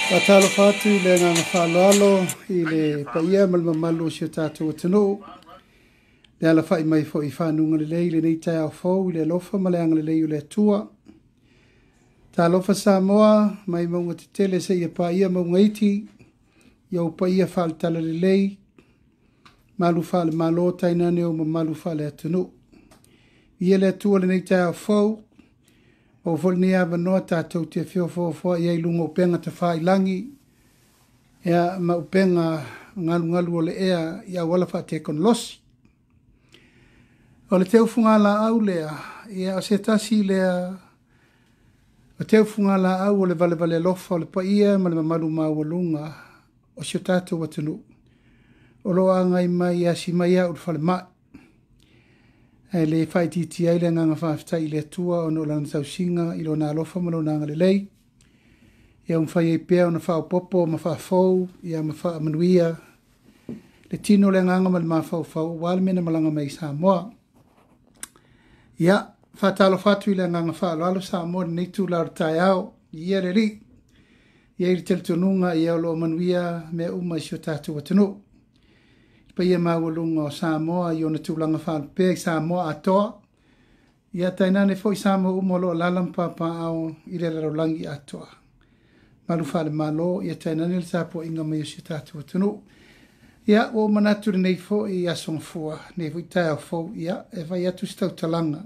Faatalofa atu i le agaga faaaloalo i le paia ma le mamalu o si o tatou atunuu. Le alafai mai foi i fanuga lelei i lenei taeao fou i le alofa ma le agalelei o le Atua. Talofa Samoa mai mauga tetele seia paia mauga iti, i ou paia faale-talalelei, malu faale-Malo tainane ou mamalu faale-atunuu. Viia le Atua i lenei taeao fou, maua foi lenei avanoa tatou te feofoofoai ai i luga o upega tafailagi, ia, ma upega galugalu o le ea i auala faatekonolosi. O le teufugalaau lea, ia, o se tasi lea o teufugalaau o le valevale alofa o le paia ma le mamalu maualuga o si o tatou atunuu, o lo o agai mai e asi mai au i le falemai. Ae le faaitiitia ai le agaga faafetai i le Atua ona o lana tausiga i lona alofa ma lona agalelei, ia ua mafai ai pea ona faaopoopo ma faafou ia ma faamanuia le tino, le agaga ma le mafaufau aua le mea na malaga mai i Samoa. Ia, faatalofa atu i le agaga faaaloalo Samoa i lenei itula o le taeao. Ia le Alii, e i ai le talitonuga ia o lo o manuia mea uma i si o tatou atunuu. Le paia maualuga o Samoa i ona tulaga faalupea i Samoa atoa, ia tainane foi Samoa uma o lo o alaala ma papaaao i le lalolagi atoa. Malu faale-Malo, ia tainane le tapuaiga mai o si o tatou atunuu. Ia, ua ou manatu i lenei foi aso Gafua, lenei foi taeao fou, ia, e fai atu se tautalaga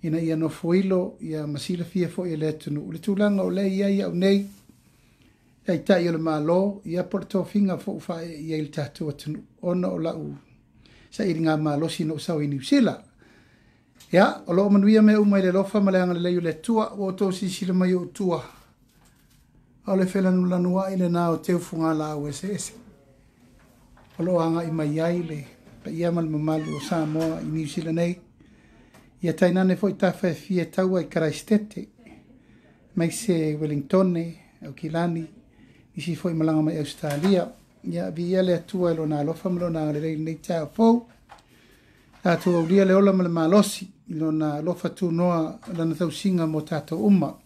ina ia nofoilo ia ma silafia foi e le atunuu le tulaga o lea e i ai au nei, Taitai o le Malo, ia po o le tofiga foi ua faaee i ai le tatou atunuu ona o lau sailiga malosi na ou sau ai i Niu Sila. Ia, o lo o manuia mea uma i le alofa ma le agalelei o le Atua. Ua outou silasila mai i ou tua, o le felanulanuai lena o teufugalaau eseese o lo o agai mai ai le paia ma le mamalu o Samoa i Niu Sila nei. Ia tainane foi tafa e fia taua i Karaisitete, aemaise Welingtone, Aukilani, nisi foi malaga mai Ausetalia. Ia, viia le Atua i lona alofa ma lona agalelei i lenei taeao fou. Tatou aulia le ola ma le malosi i lona alofa tunoa, lana tausiga mo tatou uma.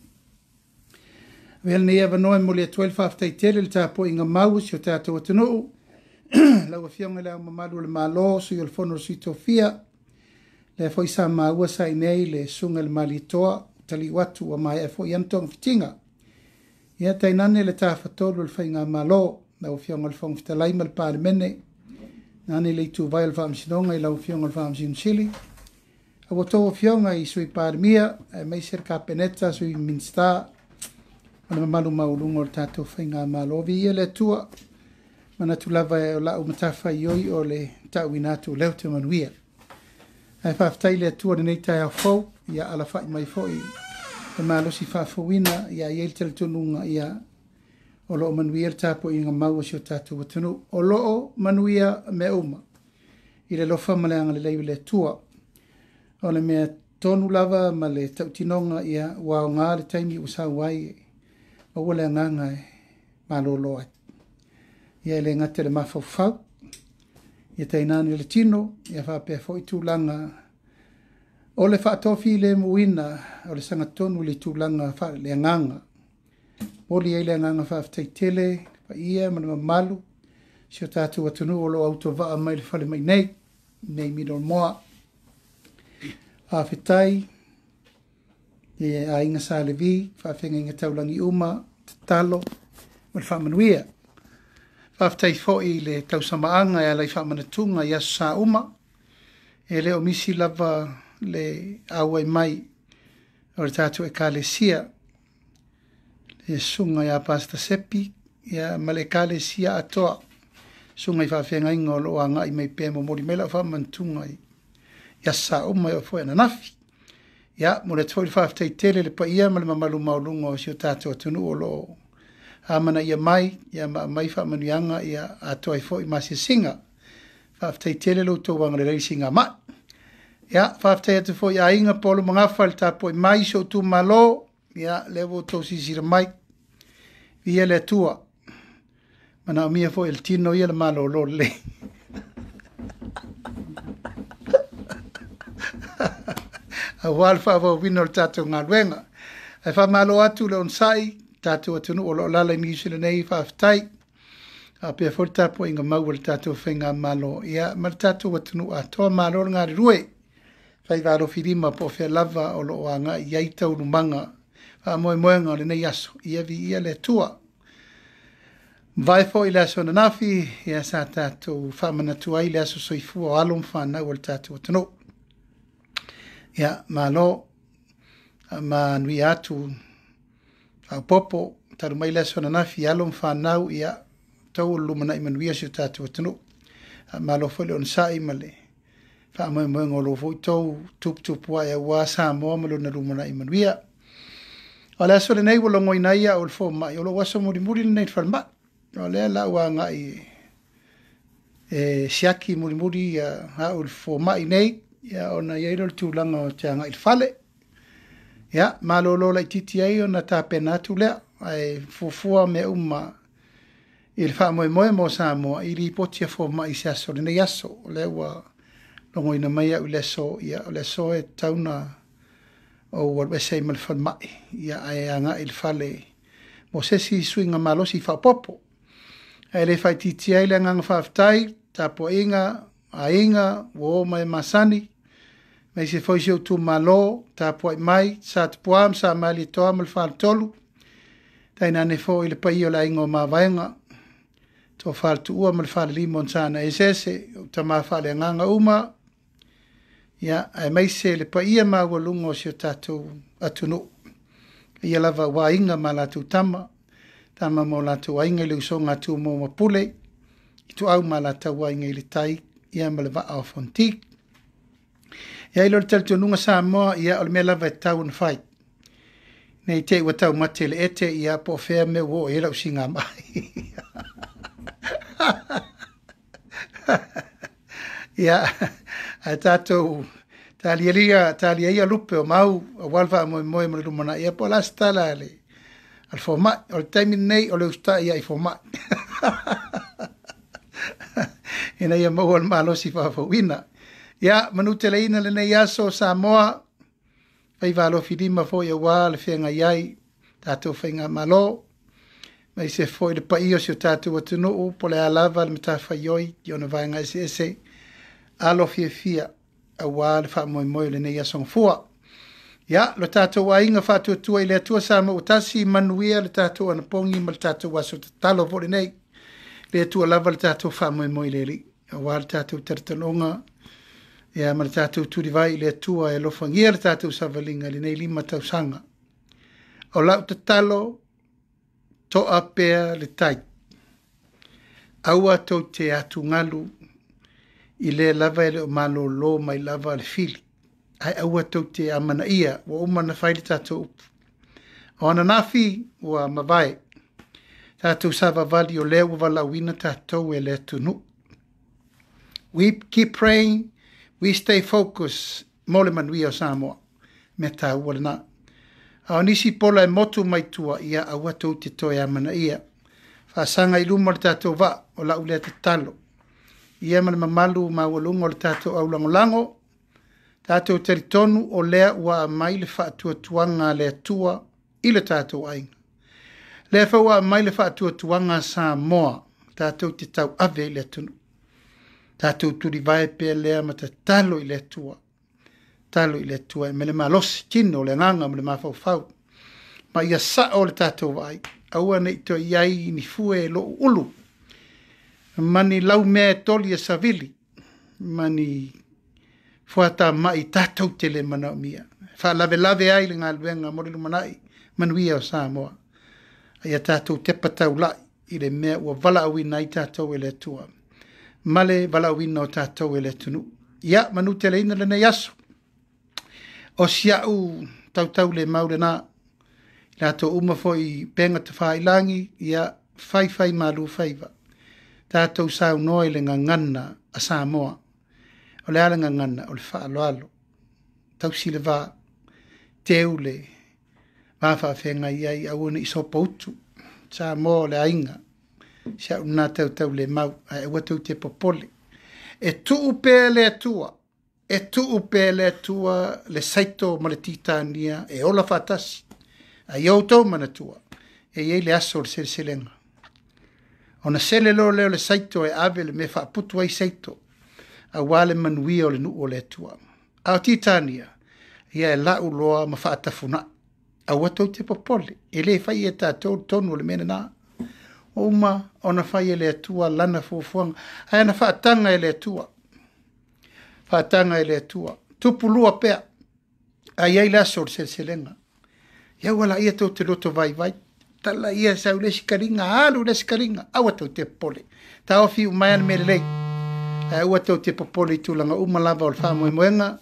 Avea lenei avanoa e momoli atu ai le faafetai tele i le tapuaiga mau a si o tatou atunuu, lau Afioga i Le Ao Mamalu o le Malo, Sui o le Fono a Sui Tofia, lea foi sa maua sa i inei le Susuga i le Malietoa, taliu atu ua maea foi ana togafitiga. Ia tainane le Tafatolu o le Faigamalo, lau Afioga i le Fofoga Fetalai ma le Palemene, tainane le ituvai o le Faamasinoga i lau Afioga i le Faamasino Sili, a ua outou afioga i Sui Palemia, aemaise le Kapeneta, Sui Minisita, ma le mamalu maualuga o le tatou Faigamalo. Viia le Atua, manatu lava o lau matafaioi o le tauina atu o lea ou te manuia. Ae faafetai i le Atua i lenei taeao fou, ia alafai mai foi le malosi faafouina, ia i ai le talitonuga, ia o lo o manuia le tapuaiga mau a si o tatou atunuu. O lo o manuia mea uma i le alofa ma le agalelei o le Atua. O le mea tonu lava ma le tautinoga, ia ua aoga le taimi ua sau ai, maua le agaga e malolo ai. Ia e le gata i le mafaufau, ia tainane le tino, ia faapea foi tulaga o le faatofilemuina o le sagatonu i le tulaga faale-agaga. Momoli ai le agaga faafetai tele, le paia ma le mamalu si o tatou atunuu o lo o autovaa mai le falemai nei, nei Middlemore. Faafetai i aiga Sa Levi, faafeagaiga taulagi uma, tatalo ma le faamanuia. Faafetai foi i le tausamaaga e ala i faamanatuga i aso sa uma, e le o misi lava le auai mai o le tatou Ekalesia, le susuga ia Pastor Sepi, ia, ma le Ekalesia atoa, susuga i faafeagaiga o lo o agai mai pea, momoli mai lau faamanatuga i aso sa uma e oo foi ananafi. Ia, momoli atu foi le faafetai tele i le paia ma le mamalu maualuga o si o tatou atunuu o lo o amanaia mai, ia ma aumai faamanuiaga, ia atoa ai foi maasiasiga. Faafetai tele lo outou agalelei i siigamai. Ia, faafetai atu foi i aiga Polo ma Gafa i le tapuai mai i si ou itumalo, ia, lea ua outou silasila mai. Viia le Atua. Manaomia foi e le tino ia le malolo lelei. Aua le faaauauina o le tatou galuega. Ae faamalo atu le onosai tatou atunuu o lo o alaala i Niu Sila nei, faafetai. Faapea foi le tapuaiga mau a le tatou faigamalo, ia ma le tatou atunuu atoa. Malo le galulue, faiva alofilima po o fea lava o lo o agai i ai taualumaga faamoemoega o lenei aso, ia viia le Atua. Mavae foi le aso ananafi, ia sa tatou faamanatu ai le aso soifua o alo ma fanau o le tatou atunuu. Ia, malo, manuia atu faaopoopo, talu mai le aso ananafi alo ma fanau, ia, tau o le lumanai manuia si o tatou atunuu. Malo foi le onosai ma le faamoemoega o lo foi tou tuputupu ae aua Samoa ma lona lumanai manuia. O le aso lenei ua logoina ai au e le fomai, o lou aso mulimuli lenei i le falemai. O lea la ua agai e siaki mulimuli au i le fomai nei, ia ona i ai lea o le tulaga o te agai i le fale. Ia, malolo laitiiti ai ona tapena atu lea, ae fuafua mea uma i le faamoemoe mo Samoa i lipoti a fomai i se aso lenei aso. O lea ua logoina mai au i le aso, ia o le aso e tatau ona ou alu ese ai ma le falemai, ia ae agai i le fale mo se isi suiga malosi faaopoopo. Ae le faaitiitia ai le agaga faafetai, tapuaiga, aiga, uo ma e masani, aemaise foi si ou itumalo, tapuai mai, Sa Tupua ma Sa Malietoa ma le Faletolu, tainane foi le paia o le aiga o Mavaega, Tofa le Tuua ma le Falelima o Sana Eseese, o tama faaleagaga uma, ia, aemaise le paia maualuga o si o tatou atunuu. Ia lava ua aiga ma latou tama, tama ma o latou aiga i le usoga a Tumua ma Pule, Ituau ma Alataua, Aiga i le Tai, ia ma le Vaa o Fonoti. Ia i lo le talitonuga Samoa, ia o le mea lava e tatau ona fai. Nei te i ua taumate le ete, ia po o fea mea ua oo i ai lau sigamai. Ia, ae tatou talia ia lupe o mau aua le faamoemoe ma le lumanai, ia po o le a se tala a le fomai. O le taimi lenei o le usitai ia i fomai. Ina ia maua le malosi faafouina. Ia, manuteleina lenei aso Samoa, faiva alofilima foi aua le feagai ai tatou faigamalo, aemaise foi le paia o si o tatou atunuu, po o le a lava le matafaioi i ona vaega eseese, alo fiafia aua le faamoemoe o lenei aso gafua. Ia, lo tatou aiga faatuatua i le Atua Samoa ua tasi, manuia le tatou anapogi ma le tatou aso tatalo foi lenei. Le Atua lava le tatou faamoemoe i le Alii, aua le tatou talitonuga, ia ma le tatou tulivai i le Atua e alofagia le tatou savaliga i lenei 5 tausaga. O lau tatalo, toa pea le tai. Aua tou te atugalu i le lava e le o malolo mai lava le fili. Ae aua tou te amanaia, ua uma na fai le tatou upu. O ananafi ua mavae, tatou savavali o lea ua valaauina tatou e le atunuu. We keep praying, we stay focused mo le manuia o Samoa. Mea taua lena. A o nisi pola e motu mai tua, ia aua tou te toe amanaia. Faasaga i luma o le tatou vaa, o lau lea tatalo. Ia ma le mamalu maualuga o le tatou aulagolago, tatou talitonu o lea ua aumai le faatuatuaga a le Atua i le tatou aiga. Lea foi ua aumai le faatuatuaga a Samoa, tatou te tauave i le atunuu. Tatou tulivae pea lea ma tatalo i le Atua. Talo i le Atua e mele malosi tino o le agaga ma le mafaufau. Ma ia sao le tatou vaai, aua nei toe i ai ni fue lou ulu. Mani lau mea e toli e savili, mani fuata mai tatou te le manaomia. Faalavelave ai le galuega mo le lumanai manuia o Samoa. Ia tatou tepa taulai i le mea ua valaauina ai tatou e le Atua. Ma le valaauina o tatou e le atunuu. Ia, manuteleina lenei aso. O si au tautau le mau lena. I latou uma foi upega tafailagi, ia faifai malu faiva. Tatou saunoa i le gagana a Samoa. O le a le gagana o le faaaloalo. Tausi le va, teu le va faafeagai ai, aua ne i sopoutu. Samoa o le aiga, si au lena tautau le mau, ae aua tou te popole. E tuu pea le Atua, e tuu pea le Atua le saito ma le titania e ola faatasi. Ai outou manatua, E i ai le aso o le seleselega. Ona sele loa lea o le saito e ave le mea e faaputu ai saito, aua le manuia o le nuu o le Atua. A o Titania, ia e lau loa ma faatafunai. Aua tou te popole, e le fai e tatou le tonu o le mea lena. Ua uma ona fai e le Atua lana fuafuaga, ae ana faataga e le Atua. Faataga e le Atua. Tupu lua pea, a i ai le aso o le seleselega. Ia ua laia tou te loto vaivai. Tala ia sau le isi kaliga, alu le isi kaliga, aua tou te popole. Taofi uma ai le mea lelei. Ae aua tou te popole i tulaga uma lava o le faamoemoega,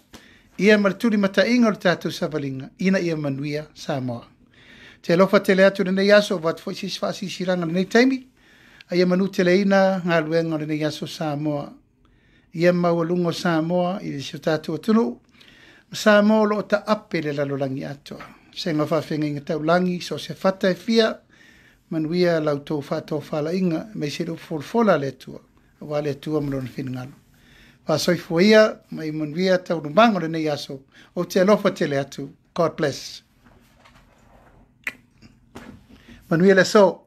ia ma le tulimataiga o le tatou savaliga, ina ia manuia Samoa. Te alofa tele atu lenei aso, avatu foi se isi faasilasilaga i lenei taimi, a ia manuteleina galuega o lenei aso Samoa. Ia maualuga o Samoa i si o tatou atunuu, ma Samoa o lo o taape le lalolagi atoa. Vasega o faafeagaiga taulagi, so o se fata e fia, manuia la outou faatofalaiga, aemaise le upu folafola a le Atua, aua le Atua ma lona finagalo. Faasoifua ia, ma ia manuia taualumaga o lenei aso. Ou te alofa tele atu. God bless. Manuia le aso.